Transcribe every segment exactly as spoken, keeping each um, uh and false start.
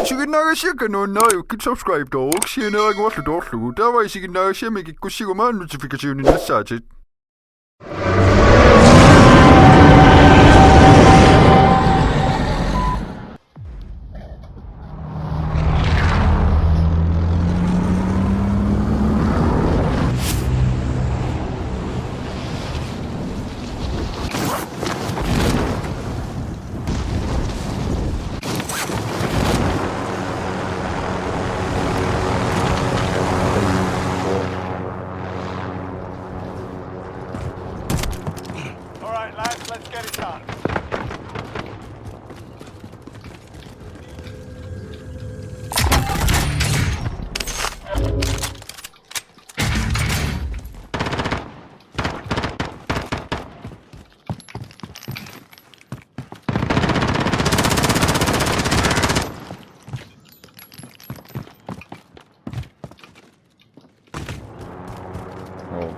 Isiginnaagassiakka nuannariukkit subscribe toorukkit sianeeraguarlu toorlugu. Taava isiginnaagassiami kikkussiguma notificationinnassaatit. All right, lads, let's get it done. Oh.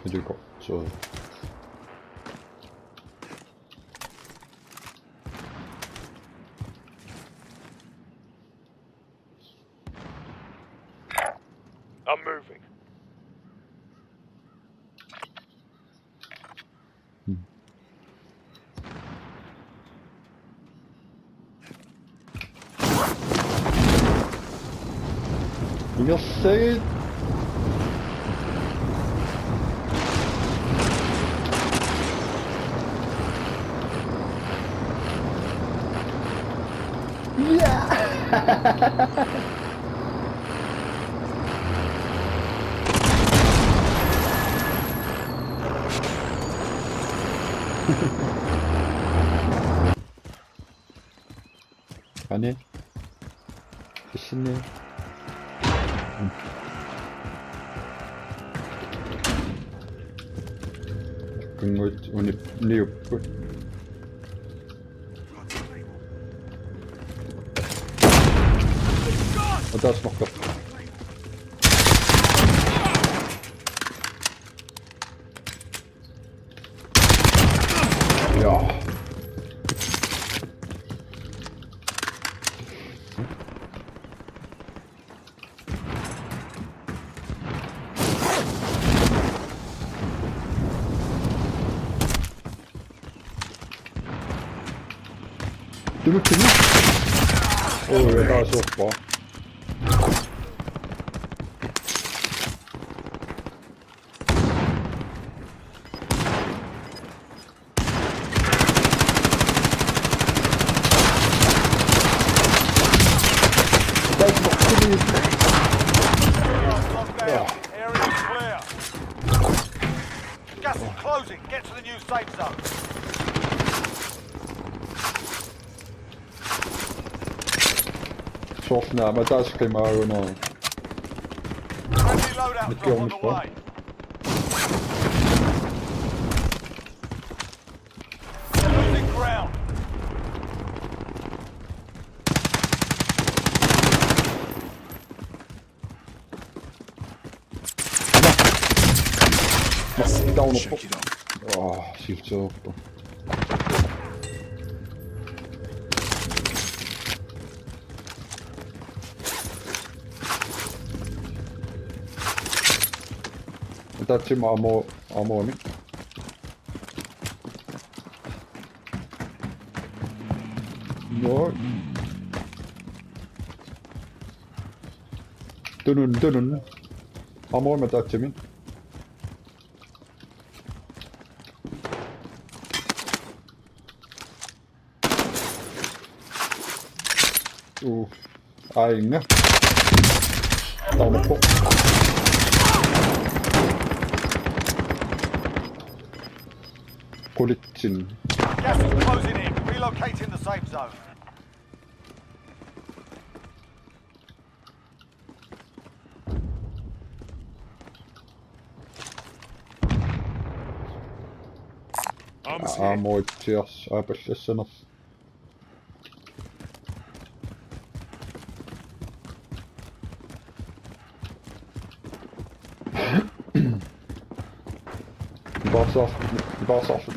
Hiduko. Sorry. I'm moving. You're saying? Yeah. Ani. Isini. Kungut unip niupput. Ataaseq markka. Ja. Tuluttuni. Oh, ja, taas uppa. That's not good. Area clear. Gas is closing. Get to the new safe zone. Soorlu aamma taas qimaagunarpoq. Friendly loadout drop on the way. Losing ground. Down. Check it out. Oh, shift up. That's him, ammo, ammo. No. Tunun, tunun. Ammo, ma that's him. Uu. Ainga. Taunappo. Kulitsin. Gas is closing in. Relocating the safe zone. Arms here. Aamoitsias aapallassanersoq. Nipaarsaar-, nipaarsaarlugu.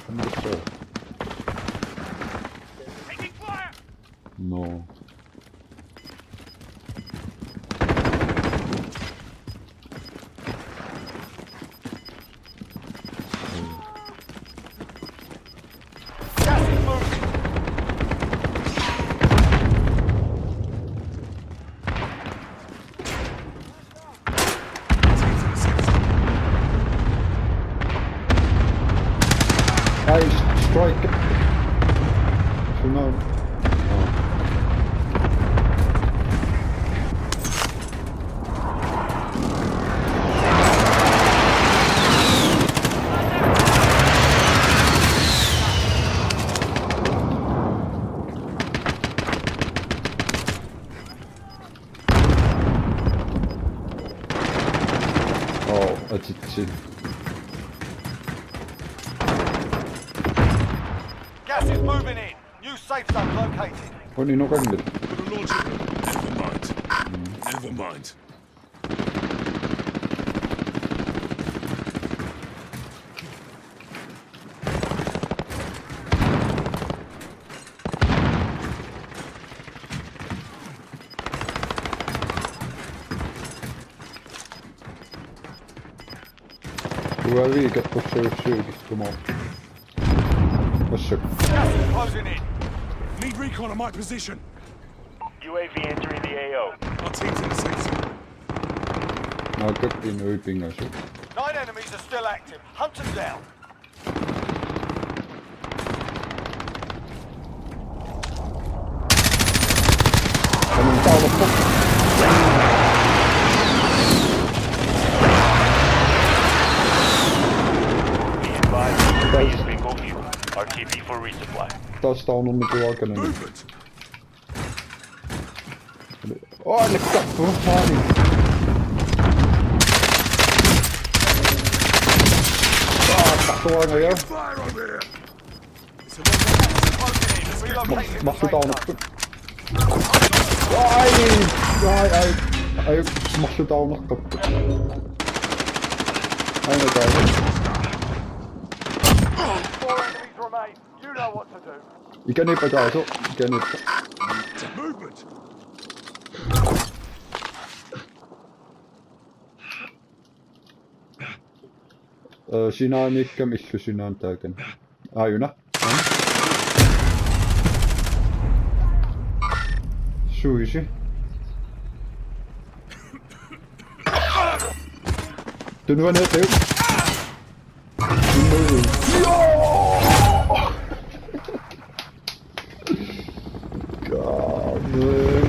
No. Gas is moving. Ai, strike. Shimon. Oh. Oh, atitsilu. Gas is moving in. New safe zone located. Oni no kangit. Never mind. Never mind. Whoever you get pushed through, you get come on. What's your Gas is closing in. Need recon on my position. U A V entering the A O. Our team's in the safe zone. I'll get in the whipping, I should. Nine enemies are still active. Hunt them down. Coming down the foot. Be advised, U A V is bingo fuel. R T B for resupply. Touchdown on the Dragon. Movement. Oh, look at that. Oh, sorry. Oh, that's the one here. Fire over here. It's a long way. Relocating the safe zone. Muscle down. Ai, ai, ai, ai, muscle down. Ai, no, guys. Four enemies remain. You know what to do. Ikanippa taasoq, ikanippa. Movement. Eh, sinaaniikkami illu sinaani taakani. Aajuna. Suisi. Tunuani atiu. God, man.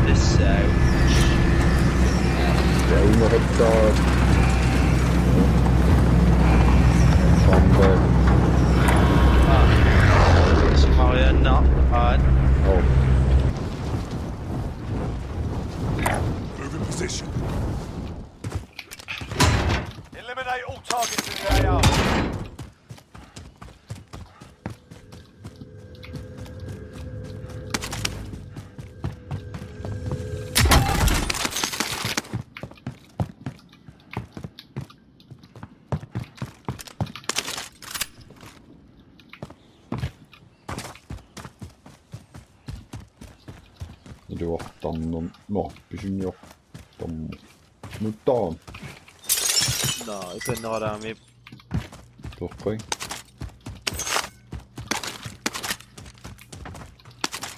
This out. They never died. Somewhere. Ah. It's Mario, not hard. Oh. Move in position. Eliminate all targets in the A R. Iluartarnermut, no, pisiniartarnermut. Nuttarami. Naa, ipanneralaami. Toqqai.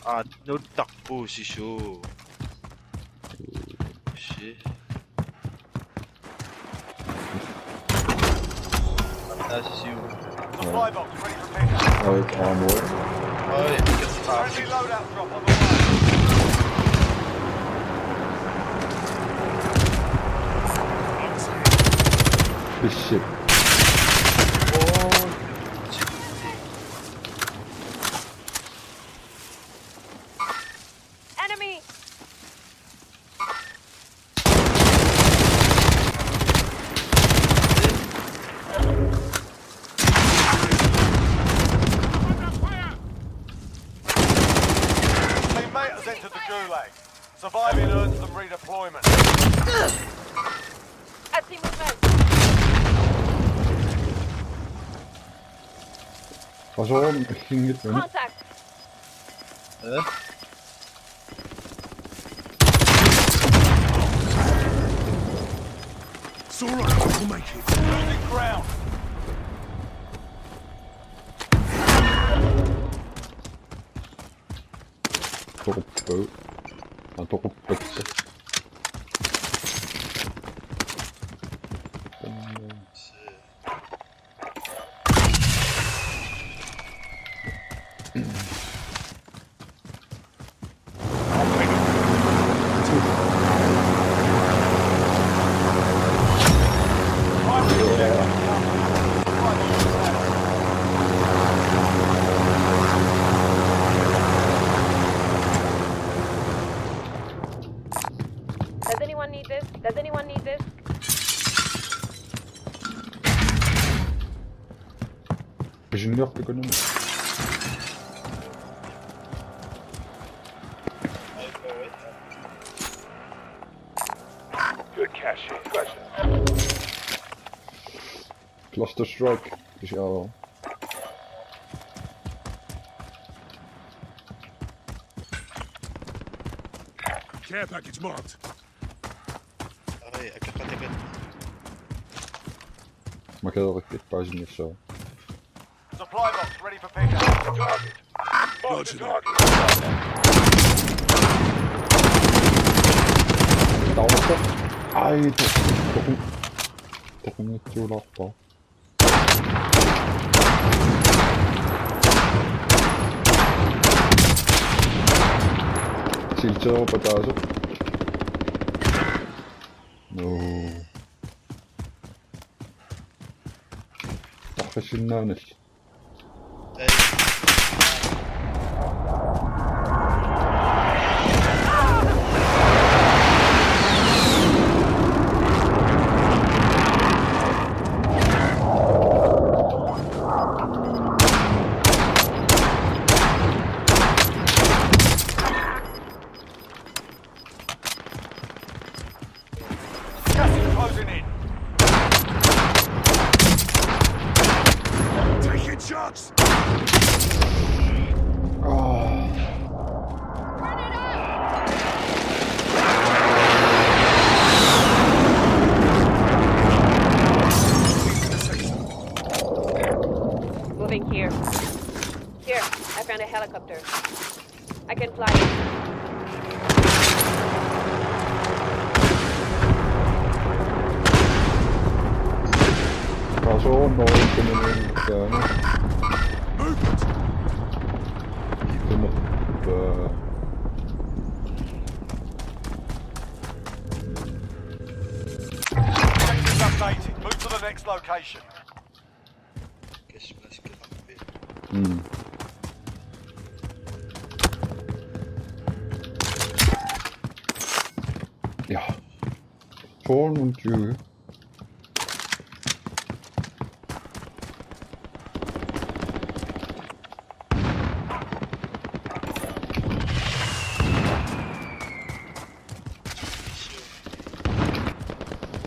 Aa, nuttarpuusisu. Shit. That's you. Supply box ready for pickup. Oh, it's on board. Oh, yeah. Friendly loadout drop on the way. This shit. Oh. Enemy! Teammate has entered the gulag. Surviving earns them redeployment. Qasurum illinngitsoq. Contact. Eh? It's all right, we'll make it. Losing ground. Toquppaa. Aa, toquppakka. Does anyone need this? Does anyone need this? Pisiniartukunani. Good cash in. Cluster strike. Pisiaraa. Care package marked. Ai, akka qatakat. Makereqqippaasinnissaa. Supply box ready for pickup. Mark the target. Mark the target. Taunasta. Ai, to-, toku-, tokunnittuulaarpaa. Silterup ataaseq. No. Tarfissinnaanallit. Gas is closing in. Taking shots. Oh. Moving here. Here, I found a helicopter. I can fly. Qasurum noorikkuminitsaani. Movement. Tumut, uh, Objectives updated. Move to the next location. Gas mask. Mm. Ja. Four hundrede.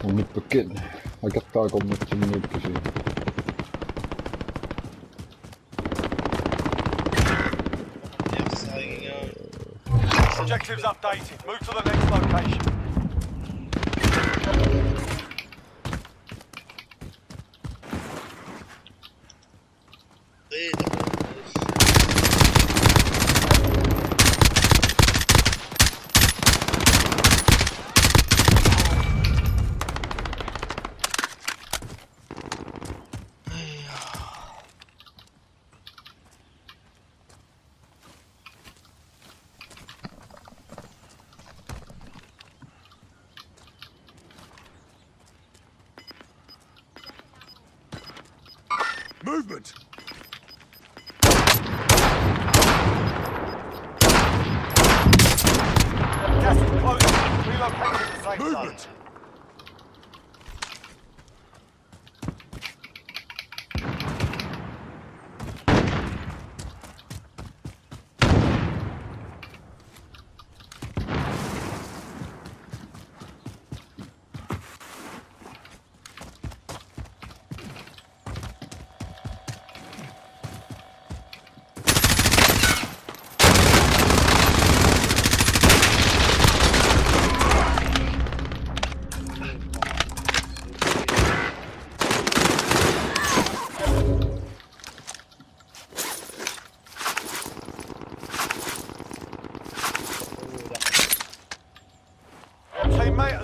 Unnuppakka. Akertaa qormutsinniikkasi. Objectives updated. Move to the next location. Movement! Gas is closing. Relocate to the safe zone. Movement!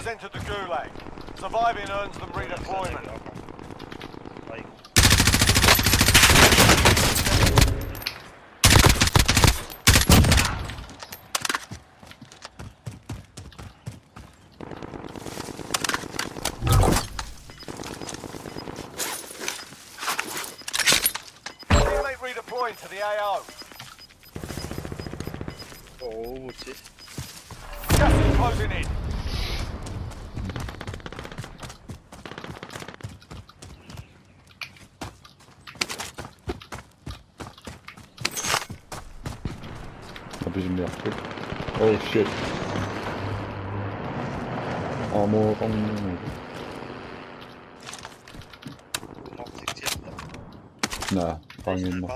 Entered the gulag. Surviving earns them redeployment. Teammate redeploying to the A O. Oh, what's it? Gas is closing in. Abisimiarput. Oh shit. Amo qammu. Naa, qanginna.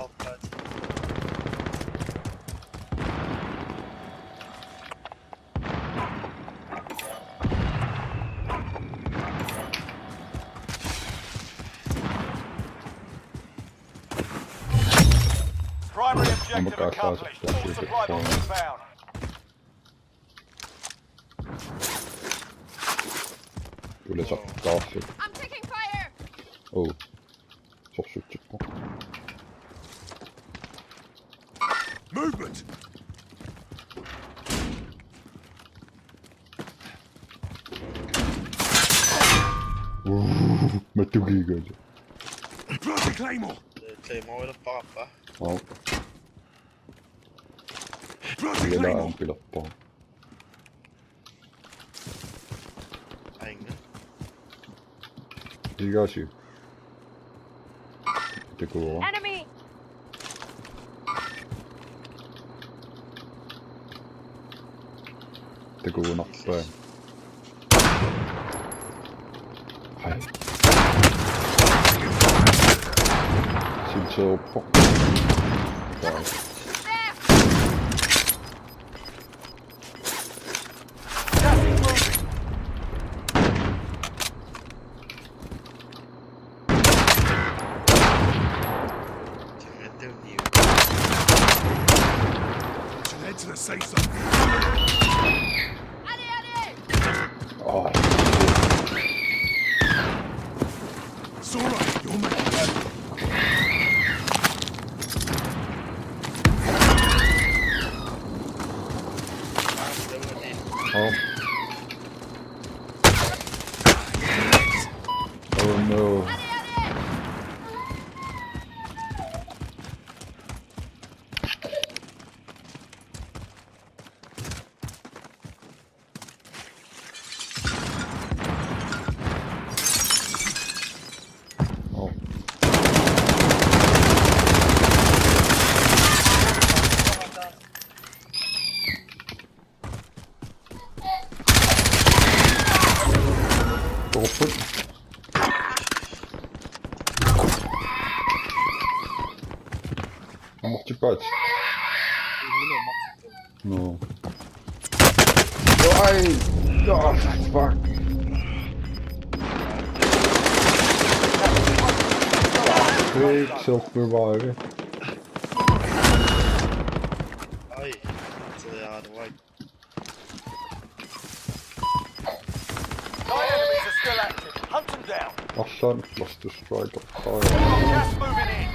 Primary objective accomplished. All supply points found. Ula sakkaarfik. I'm taking fire! Oh. Sorsutsippoq. Movement! Matugiigalu. Planting Claymore! Claymore-ilerpara. Oh. Planting Ila Claymore! Ampilerpoq. Ainga. Igasi. Takuara. Enemy! Takuunarpaa. Hai. Silteerpoq. There! Gas is moving! Can I do you? Should head to the safe zone. Allez, allez! Oh. It's alright, you'll make it. Oh. Oh no. Oh. Torput. Ammortippaat. No. Ai! Oh, fuck. Ei, self-revive. Ai, se oli aivan vaikea. Nine enemies are still active. Hunt them down. Arsaannik Cluster Strike. Gas moving in.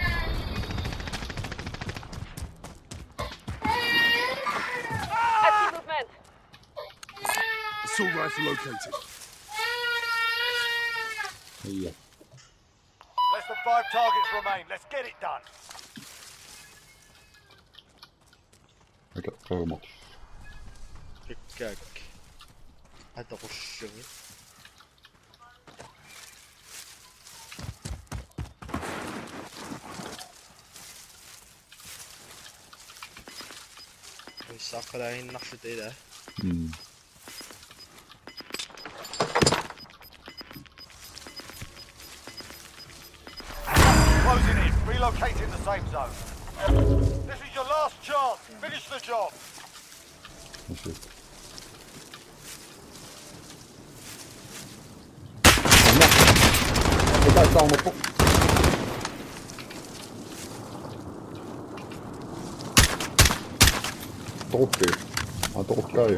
I see movement! Assault rifle located. Iya. Less than five targets remain. Let's get it done. Akeqqarumaartoq. Pikkaak. Atoqussugi. Uissaqqalaaginnarluta ila. Mm. Closing in. Relocating the safe zone. This is your last chance. Finish the job. That's it. Ammut. Ataa taarnerpoq. Torppi. Aa, torppi.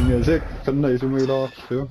Ingasaq, qanna isumagilaarlugu.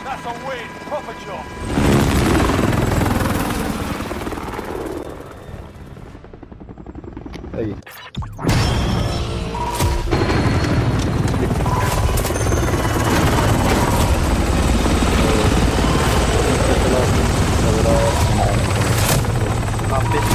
That's a win. Proper job. Hey. Happy